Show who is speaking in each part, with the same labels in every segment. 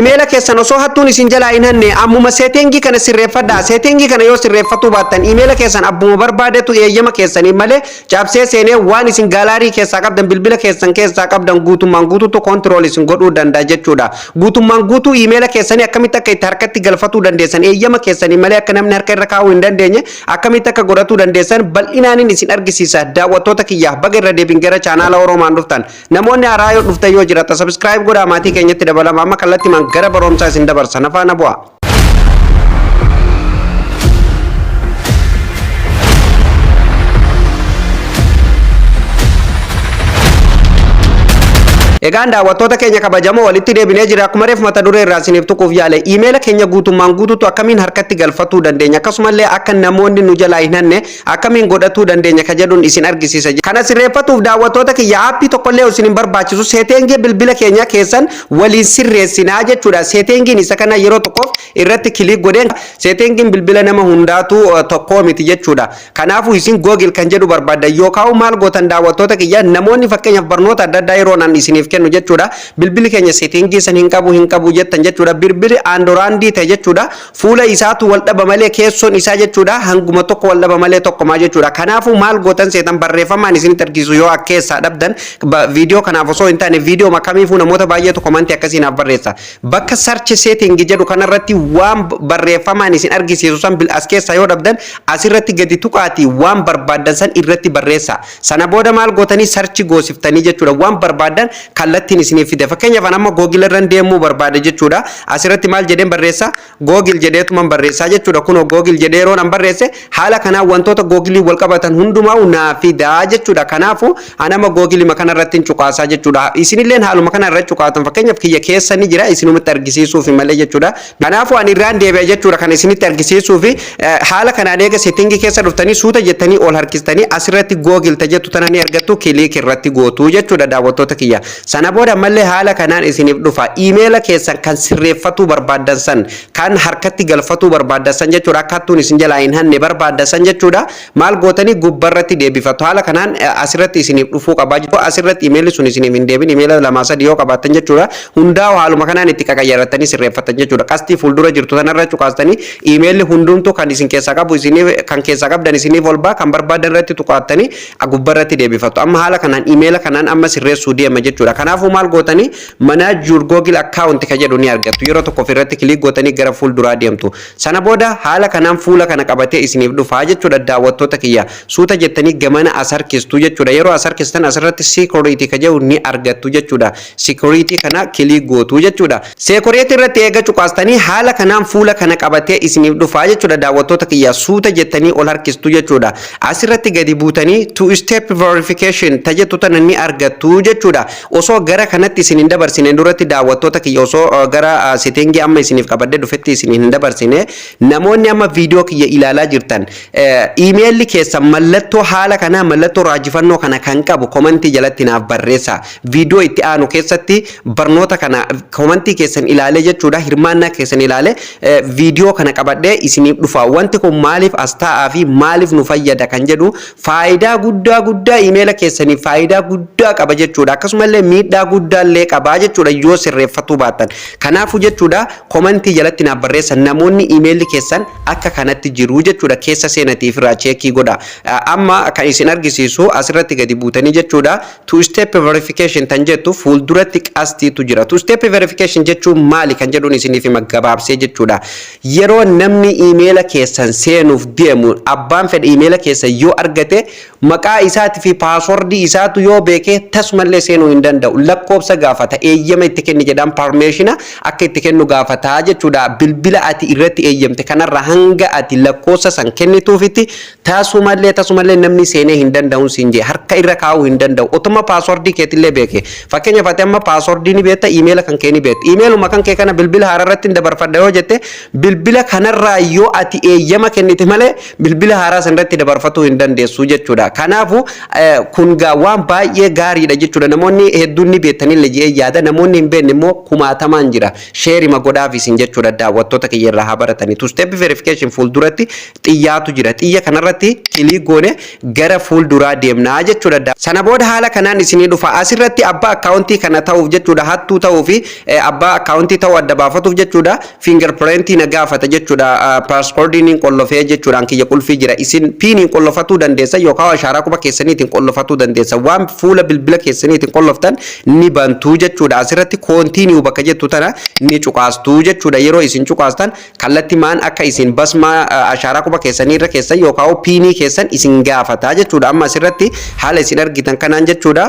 Speaker 1: Imeela keessan osoo hattuun isin jalaa hin hanne ammuma setting kana sirreeffadhaa. Setting kana yoo sirreeffatuu baattan, imeela keessan abbuma barbaadetu eeyyama keessanii malee cabsee seenee waan isin gallery keessaa qabdan, bilbila keessan keessaa qabdan guutummaan guutuutu control isin godhuu danda'a jechuudha. Guutummaan guutuu imeela keessanii akkamitti akka itti harkatti galfatuu dandeessan, eeyyama keessanii malee akka namni harka irra kaa'uu hin dandeenye akkamitti akka godhatuu dandeessan bal'inaanin isin argisiisa. Daawwattoota kiyya, baga irra deebiin gara chaanaala Oroomaan dhuftan. Namoonni haaraa yoo dhuftan yoo jiraata, subscribe godhaa, maatii keenyatti dabalama. Amma kallattimaan gara barumsaa isin dabarsa, nafaana bu'a. Egaan daawwattoota keenya kabajamoo, walitti deebinee jira. Akkuma reef mata duree irraa isiniif tuquuf yaale, iimeela keenya guutummaan guutuutu akkamiin harkatti galfatuu dandeenya, akkasumallee akka namoonni nu jalaa hin hanne akkamiin godhatuu dandeenya ka jedhuun isin argisiisa. Kana sirreeffatuuf, daawwattoota kiyya, aappii tokkollee isin hin barbaachisu. Setting bilbila keenya keessan waliin sirreessinaa jechuudha. Settingiin isa kana yeroo tokkoof irratti click godheen, settingiin bilbila nama hundaatu tokkoo miti jechuudha. Kanaafuu isin Google kan jedhu barbaaddan yookaan maal gootan, daawwattoota kiyya, namoonni fakkeenyaaf barnoota adda addaa yeroo naan isiniif kennu jechuudha. Bilbilli keenya setting san hin qabu, hin qabu jettan jechuudha. Bilbilli Android ta'e jechuudha. Fuula isaatu wal dhaba malee keessoon isaa jechuudha hanguma tokko wal dhaba malee tokkomaa jechuudha. Kanaafuu maal gootan seetan, barreeffamaan isinitti argisu yoo keessaa dhabdan, viidiyoo kanaaf osoo hin taane viidiyoo makamiifuu namoota baay'eetu comment akkasii naaf barreessa. Bakka "search setting" jedhu kanarratti waan barreeffamaan isin argisiisu san as keessaa yoo dhabdan, asirratti gadi tuqaatii waan barbaaddan san irratti barreessa. Sana booda maal gootanii, search goosiftanii jechuudha. Waan barbaaddan kallattiin isiniif fide. Fakkeenyaaf amma Google irra deemuu barbaade jechuudha. Asirratti maal jedheen barreessa? Google jedheetuman barreessaa jechuudha. Kunoo Google jedhee yeroo nan barreesse, haala kanaan wantoota Google wal qabatan hundumaa naa fidaa jechuudha. Kanaafuu anama Google kana irratti hin cuqaasaa jechuudha. Isinilleen haaluma kana irra cuqaatan. Fakkeenyaaf kiyya keessa ni jira, isinumatti argisiisuuf malee jechuudha. Kanaafuu ani irraan deebi'a jechuudha kan isinitti argisiisuuf. Haala kanaan eega setting keessa dhuftanii, suuta jettanii ol harkistanii asirratti Google tajettu tana ni argattu, click irratti gootu jechuudha, daawwattoota kiyya. Sana booda ammallee haala kanaan isiniif dhufa. Iimeela keessan kan sirreeffatuu barbaaddan san, kan harkatti galfatuu barbaaddan san jechuudha. Akka hattuun isin jalaa hin hanne barbaaddan san jechuudha. Maal gootanii, gubbarratti deebifatu. Haala kanaan asirratti isiniif dhufuu qabaa jechuudha. Asirratti iimeelli sun isiniif hin deebin, iimeela lamaa sadii yoo qabaattan jechuudha. Hundaa'u haaluma kanaan itti qaqayyaratanii sirreeffatan jechuudha. Qastii fuuldura jirtu tanarra cuqaastanii iimeelli hundumtuu kan isin keessaa qabu isiniif, kan keessaa qabdan isiniif ol ba'a, kan barbaadan irratti tuqaattanii gubbarratti deebifatu. Amma haala kanaan iimeela kanaan amma sirreessuu deema jechuudha. Kanaafuu maal gootanii, "Manage your Google account" ka jedhu ni argattu. Yeroo tokko irratti click gootanii gara fuulduraa deemtu. Sana booda haala kanaan fuula kana qabatee isiniif dhufaa jechuudha, daawwattoota kiyya. Suuta jettanii gamana as harkistu jechuudha. Yeroo as harkistan asirratti "Security" ka jedhu ni argattu jechuudha. Security kana click gootu jechuudha. Security irratti eega cuqaastanii haala kanaan fuula kana qabatee isiniif dhufaa jechuudha, daawwattoota kiyya. Suuta jettanii ol harkistu jechuudha. Asirratti gadi buutanii "Two step verification" tajettu tana ni argattu jechuudha. Osoo gara kanatti isin hin dabarsine duratti, daawwattoota kiyya, osoo gara setting amma isiniif qabadde dhufetti isin hin dabarsine, namoonni amma viidiyoo kiyya ilaalaa jirtan, iimeelli keessan mallattoo haala kanaa, mallattoo raajifannoo kana kan qabu comment jalatti naaf barreessa. Viidiyoo itti aanu keessatti barnoota kana comment keessan ilaalee jechuudha, hirmaannaa keessan ilaalee viidiyoo kana qabadhee isiniif dhufa. Wanti kun maaliif as taa'aa fi maaliif nu fayyada kan jedhu, faayidaa guddaa guddaa iimeela keessaniif faayidaa guddaa qaba jechuudha. Akkasumallee miidhaa guddaa illee qabaa jechuudha yoo sirreeffatuu baattan. Kanaafuu jechuudha, comment jalatti naaf barreessa namoonni iimeelli keessan akka kanatti jiru jechuudha. Keessa seenatiif irraa check godha. Amma kan isin argisiisu asirratti gadi buutanii jechuudha, "Two step verification" tan jettu fuulduratti qastiitu jira. Two step verification jechuun maali kan jedhuun isiniif hima gabaabsee jechuudha. Yeroo namni iimeela keessan seenuuf deemu, abbaan fedhe iimeela keessan yoo argate, maqaa isaatii fi password isaatu yoo beeke tasumallee seenuu hin danda'u. Lakkoobsa gaafata, eeyyama itti kenni jedhaan, permission akka itti kennu gaafataa jechuudha. Bilbila ati irratti eeyyamte kanarra hanga ati lakkoofsa san kennituufitti tasumallee tasumallee namni seenee hin danda'u siin jee, harka irra kaa'uu hin danda'u. Otuma password keetillee beeke. Fakkeenyaaf ati amma password ni beekta, iimeela kan kee ni beekta. Iimeeluma kan kee kana bilbila haaraa irratti hin dabarfadha yoo jette, bilbila kanarraa yoo ati eeyyama kennite malee bilbila haaraa san irratti dabarfatuu hin dandeessu jechuudha. Kanaafuu kun waan baay'ee gaariidha jechuudha. Namoonni hedduun ni beektanillee jedhee yaada. Namoonni hin beekne immoo kumaatamaan jira. Share ima godhaaf isin jechuudha, daawwattoota kiyya irraa haa baratanii. Two step verification fuulduratti xiyyaatu jira. Xiyya kanarratti click goone gara fuulduraa deemnaa jechuudha. Sana booda haala kanaan isinii dhufa. Asirratti abbaa akkaawuntii kana ta'uuf jechuudha, hattuu ta'uu fi abbaa akkaawuntii ta'uu adda baafatuuf jechuudha, fingerprintii na gaafata jechuudha. Passwordiin qollofee jechuudhaan kiyya qulfii jira. Isin PINiin qollofatuu dandeessa yookaan ashaaraa quba keessaniitiin qollofatuu dandeessa. Waan fuula bilbila keessaniitiin qolloftan ni bantuu jechuudha. Asirratti continue bakka jettu tana ni cuqaastuu jechuudha. Yeroo isin cuqaastan kallatti maan akka isin basmaa ashaaraa quba keessanii irra keessan yookaan PINii keessan isin gaafata jechuudha. Amma asirratti haala isin argitan kanaan jechuudha,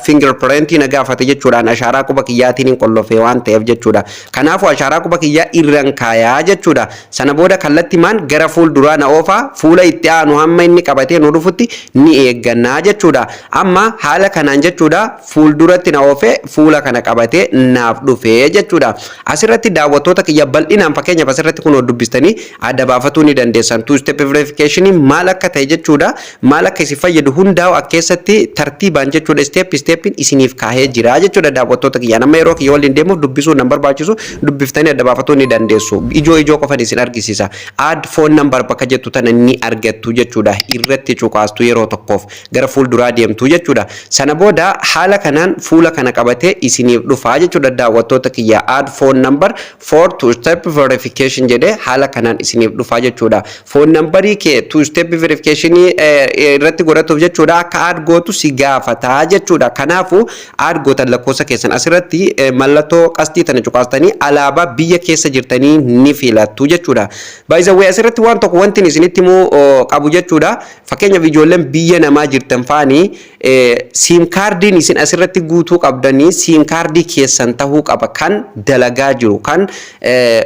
Speaker 1: fingerprintii na gaafate jechuudhaan, ashaaraa quba kiyyaatiin hin qollofee waan ta'eef jechuudha. Kanaafuu ashaaraa quba kiyyaa irran kaayaa jechuudha. Sana booda kallatti maan gara fuulduraa na oofaa, fuula itti aanu hamma inni qabatee nu dhufutti ni eeggannaa jechuudha. Amma haala kanaan jechuudha, fuulduratti na oofee fuula kana qabatee naaf dhufee jechuudha. Asirratti daawwattoota kiyya, bal'inaan fakkeenyaaf asirratti kun dubbistanii adda baafatuu ni dandeessan. Two step verification maal akka ta'e jechuudha. Maal akka isin fayyadu hundaa'u akka keessatti tartiibaan jechuudha, step stepin isiniif kaahee jira jechuudha, daawwattoota kiyya. Nama yeroo kiyya waliin deemuuf dubbisuu nan barbaachisu, dubbiftanii adda baafatuu ni dandeessu. Ijoo ijoo qofan isin argisiisa. Add phone number bakka jettu tana ni argattu jechuudha. Irratti cuqaastu, yeroo tokkoof gara fuulduraa deemtu jechuudha. Sana booda haala kanaan fuula kana qabatee isiniif dhufaa jechuudha, daawwattoota kiyya. Add phone number for two step verification jedhee haala kanaan isiniif dhufaa jechuudha. Phone numberii kee two step verification irratti godhatuuf jechuudha, akka add gootu si gaafataa jechuudha. Kanaafuu add gootan lakkoofsa keessan asirratti mallattoo qastii tana cuqaastanii alaabaa biyya keessa jirtanii ni filattu jechuudha. By the way, asirratti waan tokko wanti isinitti himuu qabu jechuudha. Fakkeenyaaf ijoolleen biyya namaa jirtan faanii, SIM cardiin isin asirratti guutuu qabdanii SIM cardii keessan tahuu qaba, kan dalagaa jiru, kan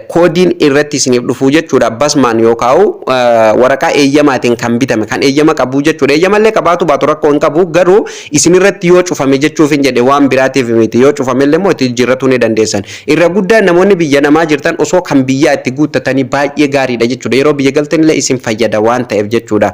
Speaker 1: koodiin irratti isiniif dhufuu jechuudha. Basmaan yookaan waraqaa eeyyamaatiin kan bitame, kan eeyyama qabu jechuudha. Eeyyamallee qabaatu baatu rakkoo hin qabu, garuu isin irratti yoo cufame jechuuf hin jedhe, waan biraatiif miti. Yoo cufamellee immoo itti jijjiirratuu ni dandeessan. Irra guddaa namoonni biyya namaa jirtan osoo kan biyyaa itti guuttatanii baay'ee gaariidha jechuudha. Yeroo biyya galtanillee isin fayyada waan ta'eef jechuudha.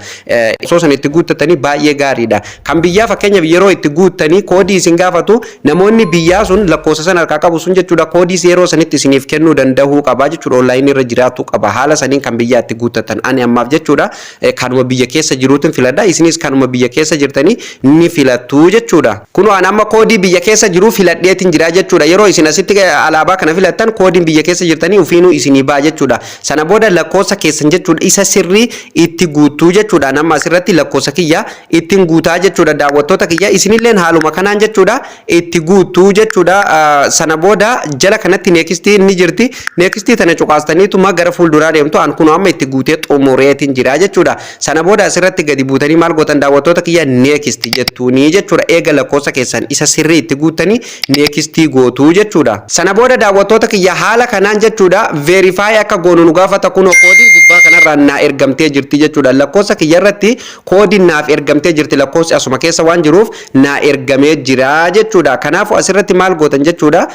Speaker 1: Osoo san itti guuttatanii baay'ee gaariidha. Kan biyyaa fakkeenyaaf yeroo itti guuttanii koodii isin gaafatu, namoonni biyyaa sun lakkoofsa san harkaa qabu sun jechuudha, koodii yeroo sanitti isiniif kennuu danda'uu qaba jechuudha. Onlineii irra jiraatu qaba. Haala saniin kan biyyaa itti guuttatan. Ani ammaaf jechuudha, kanuma biyya keessa jiruutin filadha. Isinis kanuma biyya keessa jirtanii ni filattu jechuudha. Kunoo ani amma koodii biyya keessa jiru filadheetiin jira jechuudha. Yeroo isin asitti alaabaa kana filattan koodiin biyya keessa jirtanii ofiinuu isinii ba'a jechuudha. Sana booda lakkoofsa keessan jechuudha, isa sirrii itti guutuu jechuudha. Nama asirratti lakkoofsa kiyya ittiin guutaa jechuudha, daawwattoota kiyya. Isinilleen haaluma kanaan jechuudha itti guutuu jechuudha. Sana booda jala kanatti nextii ni jirti. Nextii tana cuqaastaniituma gara fuulduraa deemtu. An kunoo amma itti guutee xumureetiin jira jechuudha. Sana booda asirratti gadi buutanii maal gootan, daawwattoota kiyya? Next jettuuni jechuudha. Eega lakkoofsa keessan isa sirrii itti guuttanii nextii gootuu jechuudha. Sana booda, daawwattoota kiyya, haala kanaan jechuudha, verify akka goonu nu gaafata. Kunoo koodiin gubbaa kanarraa naa ergamtee jirti jechuudha. Lakkoofsa kiyya irratti koodiin naaf ergamtee jirti, lakkoofsi asuma keessa waan jiruuf naa ergamee jira jechuudha. Kanaafuu asirratti maal gootan jechuudha?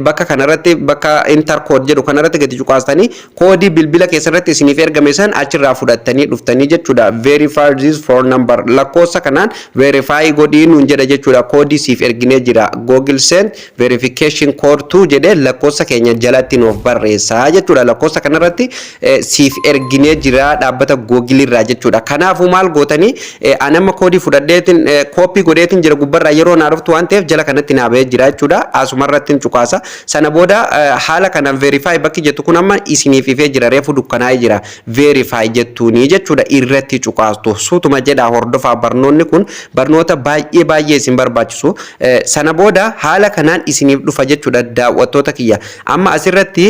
Speaker 1: Bakka kanarratti, bakka enter code jedhu kanarratti gadi cuqaastanii koodii bilbila keessarratti isiniif ergame san achirraa fudhattanii dhuftanii jechuudha. Verify this phone number, lakkoofsa kanaan verify godhii nuun jedha jechuudha. Koodii siif erginee jira. Google send verification code to jedhee lakkoofsa keenya jalatti nuuf barreessaa jechuudha. Lakkoofsa kanarratti siif erginee jira dhaabbata Google irraa jechuudha. Kanaafuu maal gootanii? Anamma koodii fudhadheetiin copy godheetiin jira, gubbarraa yeroo naa dhuftu waan ta'eef jala kanatti naa bahee jira jechuudha. Asumarratti cuqaasa. Sana booda haala kanaan verify bakki jettu kun amma isiniif ifee jira, reefu dukkanaa'ee jira. Verify jettuuni jechuudha, irratti cuqaastu. Suutuma jedhaa hordofaa, barnoonni kun barnoota baay'ee baay'ee isin barbaachisu. Sana booda haala kanaan isiniif dhufa jechuudha, daawwattoota kiyya. Amma asirratti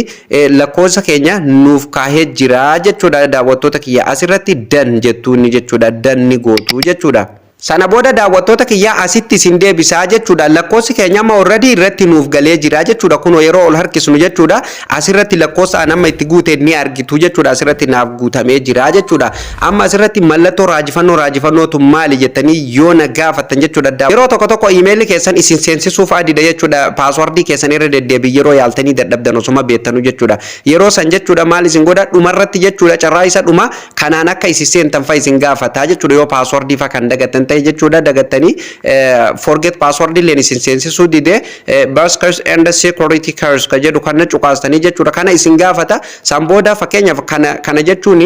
Speaker 1: lakkoofsa keenya nuuf kaahee jira jechuudha, daawwattoota kiyya. Asirratti done jettuuni jechuudha, done ni gootu jechuudha. Sana booda, daawwattoota kiyyaa, asitti isin deebisaa jechuudha. Lakkoofsi keenya amma already irratti nuuf galee jira jechuudha. Kunoo yeroo ol harkisnu jechuudha, asirratti lakkoofsa an amma itti guute ni argitu jechuudha. Asirratti naaf guutamee jira jechuudha. Amma asirratti mallattoo raajifannoo raajifannootu maali jettanii yoo na gaafattan jechuudha, yeroo tokko tokko iimeelli keessan isin seensisuuf adida jechuudha. Passwordii keessan irra deddeebii yeroo yaaltanii dadhabdan osuma beektanu jechuudha. Yeroo san jechuudha maal isin godha? Dhumarratti jechuudha, carraa isa dhuma kanaan akka isin seentan fa isin gaafataa jechuudha, yoo passwordii fa kan dagattan. ta'e jechuudha, dagattanii forget password illeen isin seensisuu dide, passkeys and security keys ka jedhu kana cuqaastanii jechuudha. Kana isin gaafata. San booda fakkeenyaaf kana jechuun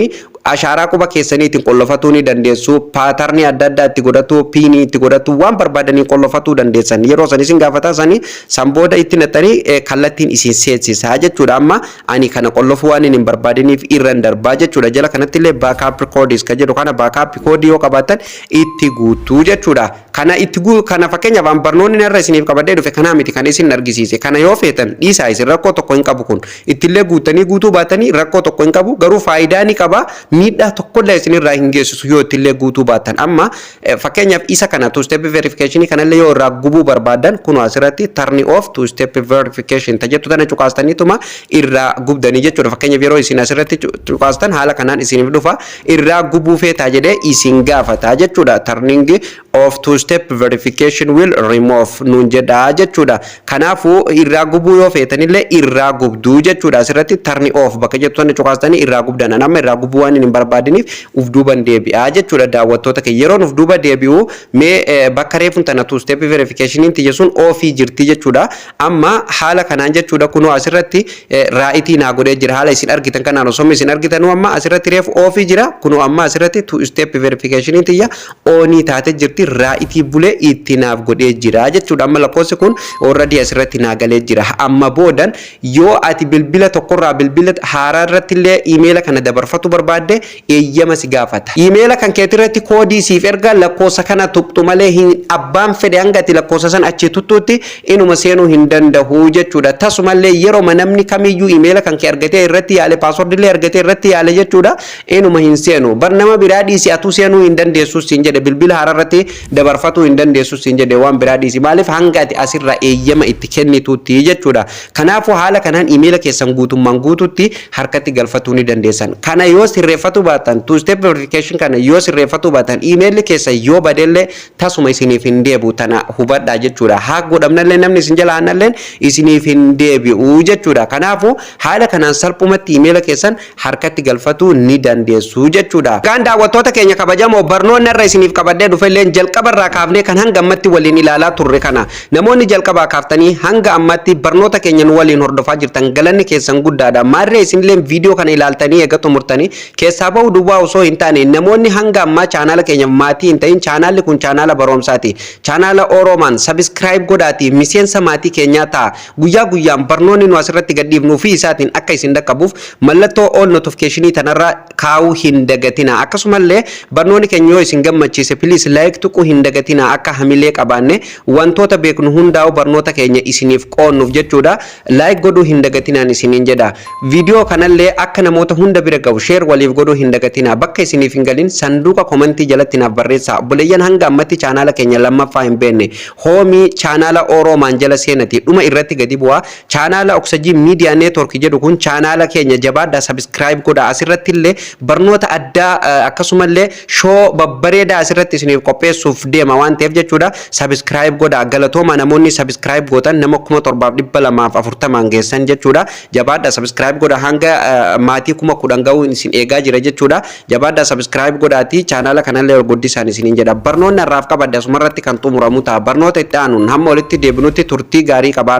Speaker 1: ashaaraa quba keessaniitiin qollofatuu ni dandeessu. Patternii adda addaa itti godhatu, PINii itti godhatu, waan barbaadanii qollofatuu dandeessan. Yeroo san isin gaafata sanii san booda itti naqxanii kallattiin isin seensisaa jechuudha. Amma ani kana qollofuu waan hin barbaadiniif irran darbaa jechuudha. Jala kanatti illee backup codes ka jedhu kana, backup koodii yoo qabaattan itti guutuu jechuudha. Kana itti kana fakkeenyaaf an barnoonni irra isiniif qabadhee dhufe kanaa miti kan isin argisiise. Kana yoo feetan dhiisaa, isin rakkoo tokko hin qabu. Kun ittillee guutanii guutuu baatanii rakkoo tokko hin qabu, garuu faayidaa ni qaba, miidhaa tokkollee isinirraa hin geessisu yoo ittillee guutuu baattan. Amma fakkeenyaaf isa kana, two step verification kanallee yoo irraa gubuu barbaadan, kunoo asirratti turn off two step verification tajettu tana cuqaastaniituma irraa gubdanii jechuudha. Fakkeenyaaf yeroo isin asirratti cuqaastan haala kanaan isiniif dhufa. Irraa gubuu feetaa jedhee isin gaafata jechuudha. Turning off two step verification will remove nuun jedhaa jechuudha. Kanaafuu irraa gubuu yoo feetanillee irraa gubduu jechuudha. Asirratti turn off bakka jettu tana cuqaastanii irraa gubdan. Amma irraa gubuu waan hin barbaadiniif uf duuban deebi'aa jechuudha. Daawwattoota kee, yeroon uf duuba deebi'u mee bakka reefuun tana two step verification tiyya sun offii jirti jechuudha. Amma haala kanaan jechuudha, kunoo asirratti rightii naa godhee jira. Haala isin argitan kanaan osoo isin argitanuu amma asirratti reefu offii jira. Kunoo amma asirratti two step verification tiyya onii taate jirti, rightii bulee itti naaf godhee jira jechuudha. Amma lakkoofsi kun already asirratti naa galee jira. Amma boodan yoo ati bilbila tokkorraa bilbila haaraa irratti illee iimeela kana dabarfatu barbaadde, eeyyama si gaafata. Iimeela kan keetirratti koodii siif erga, lakkoofsa kana tuqxu malee hin abbaan fedhe hanga ati lakkoofsa san achi tuttuutti inuma seenuu hin danda'u jechuudha. Tasumallee yeroo namni kamiyyuu iimeela kan kee argatee irratti yaale, passwordillee argatee irratti yaale jechuudha, inuma hin seenu. Bar nama biraa dhiisi, atuu seenuu hin dandeessu siin jedhe. Bilbila haaraa irratti dabarfatuu hin dandeessu siin jedhe. Waan biraa dhiisi, maaliif? Hanga ati asirra eeyyama itti kennituutti jechuudha. Kanaafuu haala kanaan iimeela keessan guutummaan guututti harkatti galfatuu ni dandeessan. Kana yoo sirreeffatu baatan, two step verification kana yoo sirreeffatu baatan, iimeelli keessan yoo badellee tasuma isiniif hin deebi'u. Tana hubadhaa jechuudha. Haa godhamnallee namni isin jala hannalleen isiniif hin deebi'u jechuudha. Kanaafuu haala kanaan salphumatti iimeela keessan harkatti galfatuu ni dandeessu jechuudha. Gaan daawwattoota keenya kabajamoo, barnoonni irra isiniif qabadhee dhufelleen jalqabarraa kaafnee kan hanga ammatti waliin ilaalaa turre kana. Namoonni jalqabaa kaaftanii hanga ammatti barnoota keenya nu waliin hordofaa jirtan, galanni keessan guddaadha. Maarree isinillee viidiyoo kana ilaaltanii eega xumurtanii keessaa bahu duwwaa osoo hin taane, namoonni hanga ammaa chaanaala keenya maatii hin ta'in, chaanaalli kun chaanaala barumsaati. Chaanaala Oroomaan subscribe godhaati miseensa maatii keenyaa ta'a. Guyyaa guyyaan barnoonni nu asirratti gadhiifnuu fi isaatiin akka isin dhaqqabuuf mallattoo all notificationii tanarra kaa'uu hin dagatina. Akkasumallee barnoonni keenya yoo isin gammachiise, please like tuquu hin dagatina, akka hamilee qabaanne wantoota beeknu hundaa'u barnoota keenya isiniif qoonnuuf jechuudha. Like godhuu hin dagatinaan isiniin jedha. Viidiyoo kanallee akka namoota hunda bira gahu share waliif godhuu hin dagatina. Bakka isiniif hin galin sanduuqa commentii jalatti naaf barreessaa. Obboleeyyan hanga ammatti chaanaala keenya lammaffaa hin beekne, hoomii chaanaala Oroomaan jala seenati dhuma irratti gadi bu'aa. Chaanaala Oksajii Miidiyaa Network jedhu kun chaanaala keenya, jabaadhaa subscribe godha. Asirratti illee barnoota addaa akkasumallee show babbareedaa asirratti isiniif qopheessuuf deema waan ta'eef jechuudha, subscribe godha. Galatooma. Namoonni subscribe gootan nama 7240n geessan jechuudha. Jabaadhaa subscribe godha. Hanga maatii 10,000 ga'uu isin eegaa jira jechuudha. Jabaadhaa subscribe godhaati chaanaala kanallee ol guddisaan isiniin jedha. Barnoonni har'aaf qabadde asumarratti kan xumuramu ta'a. Barnoota itti aanuun hamma walitti deebinutti turtii gaarii qabaadha.